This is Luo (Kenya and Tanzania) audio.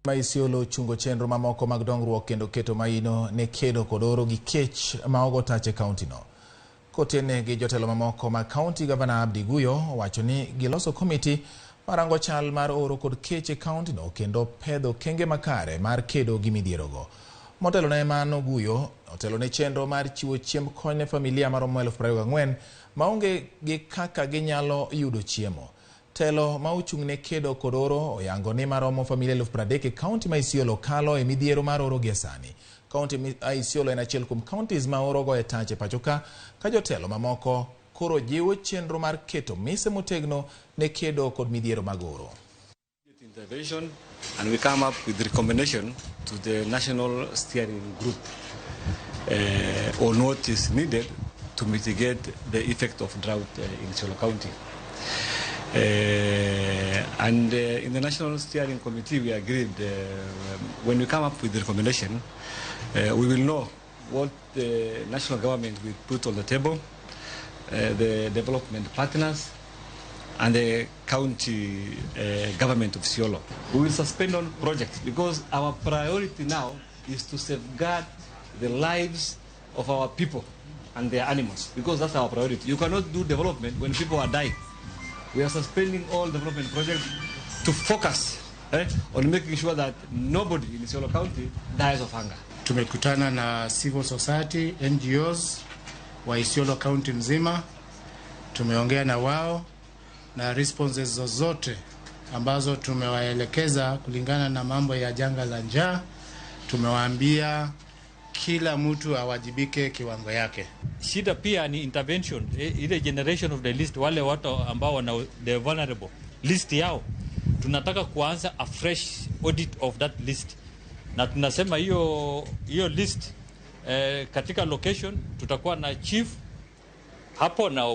Ma Isiolo chungo chenro mamoko mag dongruok kendo keto maino ne kedo kod oro gi kech ma ogo tach e kaunti no. Kotene gi jotelo mamoko mag kaunti, Gavana Abdi Guyo owacho ni giloso komiti marango chal mar oro kod kech e kaunti no kendo pedho okenge makare mar kedo gi midhierogo. Motelo ne mano, Guyo otelo ne chenro mar chiwo chiemb kony ne familia maromo 24,000 maonge gi kaka ginyalo yudo chiemo. Telo ma ochung' ne kedo kod oro oyango ni maromo familia 30,000 e kaunti ma Isiolo kalo e midhiero mar oro gie sani. Kaunti ma Isiolo en achiel kuom counties ma oro goye tach e pacho ka, ka jotelo mamoko koro jiwo chenro mar keto mise motegno ne kedo kod midhiero mag oro. Intervention and we come up with recommendation to the national steering group on what is needed to mitigate the effect of drought in Isiolo County. And in the National Steering Committee, we agreed when we come up with the recommendation, we will know what the national government will put on the table, the development partners, and the county government of Isiolo. We will suspend on projects because our priority now is to safeguard the lives of our people and their animals, because that's our priority. You cannot do development when people are dying. We are suspending all development projects to focus on making sure that nobody in Isiolo County dies of hunger. Tumekutana na civil society, NGOs wa Isiolo County mzima, tumeongea na wao na responses zozote ambazo tumewaelekeza kulingana na mambo ya janga la njaa, tumewaambia kila mtu awajibike kiwango yake. Shida pia ni intervention, ile generation of the list, wale watu ambao wana the vulnerable list yao, tunataka kuanza a fresh audit of that list, na tunasema hiyo hiyo list katika location tutakuwa na chief hapo na